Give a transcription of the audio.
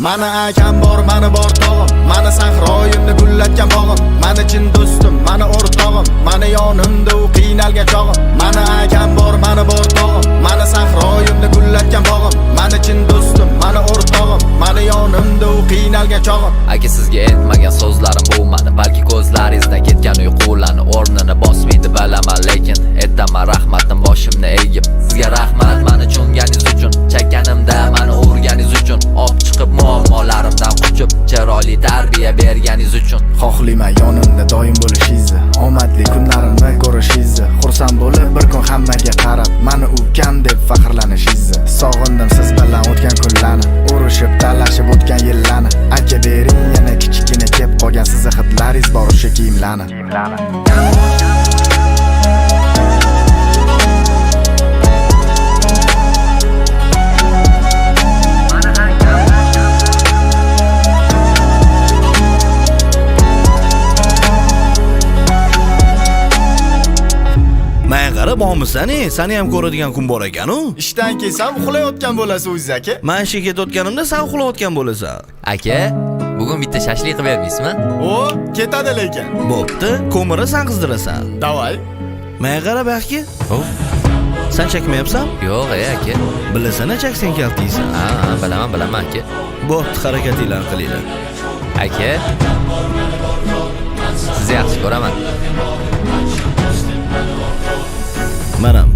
Mani akam bor, mani bor tog'im, mani sahroyimni gullatgan bog'im, mani chin do'stim, mani o'rtog'im, mani yonimda u qiynalgan chog'im. Mani akam bor, mani bor tog'im, mani sahroyimni gullatgan bog'im, mani chin do'stim, mani o'rtog'im, mani yonimda u qiynalgan chog'im. Aka, sizga aytmagan so'zlarim bo'lmadi. Balki ko'zlaringizdan ketgan uyqularni o'rnini bosmaydi, bilaman, lekin aytaman rahmatim boshimni egib. Sizga rahmat mani tushunganingiz uchun, chakkanimda mani urganingiz uchun, olib chiqib muammolarimdan quchib, chiroyli tarbiya berganingiz uchun. Xohlayman yonimda doim bo'lishingizni, omadli kunlarimni ko'rishingizni, xursand bo'lib bir kun hammaga qarab, mani ukam deb faxrlanishingizni. Sog'indim siz bilan o'tgan kunlarni, urushib talashib o'tgan yillarni. Aka, bering yana kichkina kep qolgan sizni hidlaringiz bor o'sha kiyimlarni. Manga qara, bormisan, e? Sani ham ko'radigan kun bor ekan-u. Ishdan kelsam uxlayotgan bo'lasiz o'zingiz, aka. Man ishga ketayotganimda sen uxlayotgan bo'lasan. Aka, bugun bitta shashlik qilib bermaysizmi? O, ketadi lekin. Bo'pti, ko'miri sen qizdirasan. Davay. Manga qara, baxki. Oh, Sen chekmayapsan? yo'q, ey aka. Bilasana, cheksang kaltiysan. Ha, ha, bilaman, bilaman aka. Bo'pti, harakatinglarni qilinglar. Aka, sizni yaxshi ko'raman. Manam.